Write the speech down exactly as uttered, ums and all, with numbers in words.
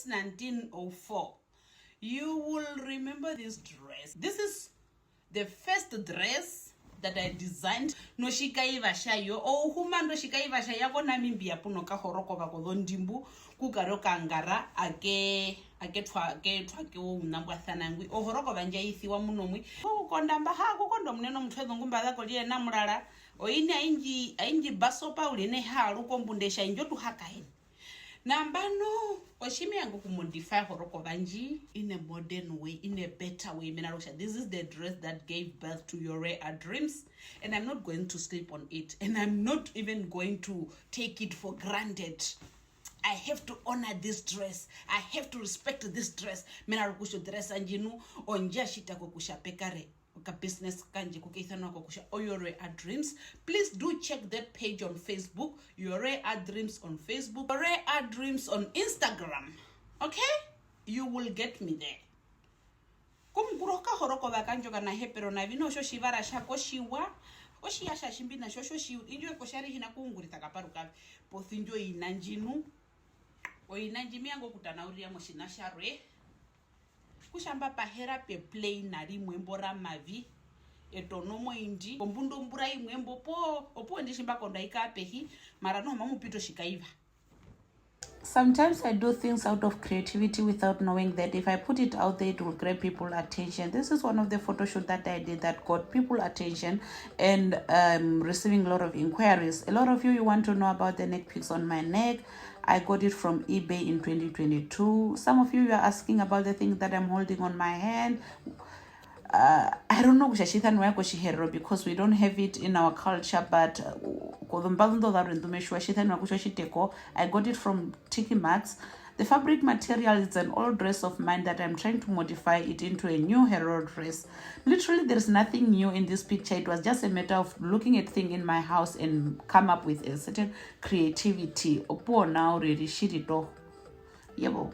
nineteen oh four. You will remember this dress. This is the first dress that I designed notjikaiva tjayo. Ouhuma ndo tjikaiva tja ya koNamibia puno kahorokova kozondimbu, kukare okangara ake aketwa aketwa ke ouna mbwasana ngwi. Ohorokova ndja isiwa muno mwi. Okukonda mba ha kukonda omunene omutwe zongumba zako liye namurara. Oini aingi aingi basopa uli ne ha ruko mbunde tja indjo tuhakaeni. Nambano, otji me vanga okumodify horokova ndji in a modern way, in a better way. Mena rokutja, this is the dress that gave birth to Your Rare Dreams, and I'm not going to sleep on it, and I'm not even going to take it for granted. I have to honor this dress. I have to respect this dress. Mena rokutja, dress ndji nu, ondja tjita kokutja pekare okabusiness kandje kukeithanwa kokutja o Your Rare Dreams. Please do check that page on Facebook, Your Rare Dreams on Facebook, Your Rare Dreams on Instagram. Okay? You will get me there. Kumukuru okahorokova kandje okanahepero navi, noho otjivara tjako tjiwa, otjiya tjatjimbina tjo, otjo tji-, indjo ekotja ri hi na kuungurisa kaparukavi. Posi indjo ina ndji nu, oina ndji me vanga okutanaurira motjiṋa tjarwe. Kutja mba pahera pe plain na rimwe mbo ramavi, etono moindi, kombunda ombura imwe mbo, opuwo, opuwo indi tji mba kondo aikaa pehi, mara noho mamu pita otjikaiva. Sometimes I do things out of creativity without knowing that if I put it out there, it will grab people attention. This is one of the photo shoot that I did that got people attention and um, receiving a lot of inquiries. A lot of you, you want to know about the neck pics on my neck. I got it from eBay in twenty twenty-two. Some of you, you are asking about the thing that I'm holding on my hand. Uh, I don't know kutja tji tjanwa kotjiherero because we don't have it in our culture, but uh, kozombazu ndo zarwe ndu me tjiwa tji tjanwa kutja otjiteko. I got it from Tiki Max. The fabric material is an old dress of mine that I'm trying to modify it into a new herero dress. Literally, there's nothing new in this picture. It was just a matter of looking at thing in my house and come up with a certain creativity. Opuwo nao uriri tjiri toho. Yebo.